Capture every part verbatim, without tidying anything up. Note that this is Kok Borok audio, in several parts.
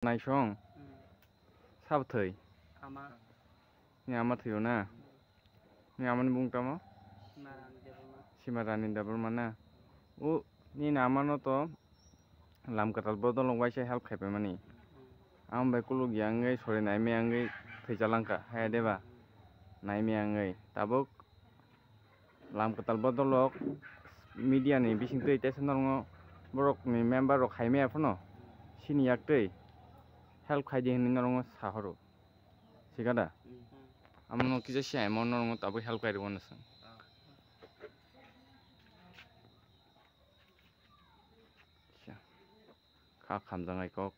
Naisong. Hmm. Sabo thwi? Ama. Ni ama thwio na? Ni amani bung tamo? Simarani Debbarma. Simarani Debbarma na? O, nini amano to Lamkatal bodol rok waisa help khaipai mani. Hmm. Ang bai kuluk ya wngwi sori naimaya wngwi thwijalangkha, haya deba? Naimaya wngwi. Tabuk Lamkatal bodol rok media ni bisingtwi teisa norokno borokni member rok khaimaya phano sini yaktwi help khaidi hinwi norokno sahoro. Sikada? Hmm. Amono kisa si aimo norokno tabuk help khairwkno swng. Ah. Kha khamjaknai kok.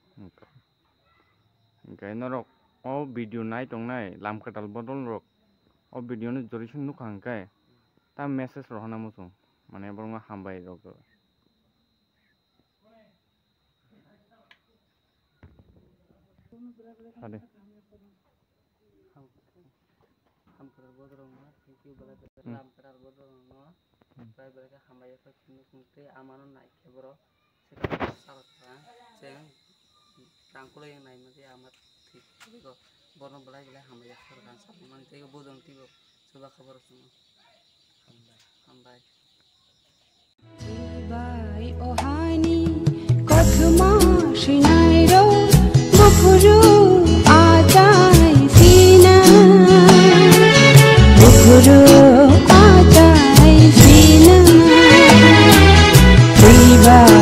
Hwnkhe norok o video nai tongnai Lamkatal bodol rok, o video no jori song nukha hwnkhe ta message rohorna muchung, mane borokno hambai rok. Sadi. Ham-, Hamkrai bodol rokno, thank you, belai belai. Hmm. Lamkatal bodol rokno, hmm, belai belai khe hambai ya, tei amano nai khe borok, se khe salsa, cheng, tangkuloi yang nai mati ama thik, borokno belai belai hambai ya, salsa, mani tei bodol tei bo, chuba khe borok chwngno. Hambai. Hambai. Bai o hani kothoma sinai ro buphuru achai sina, buphuru achai sina. Bai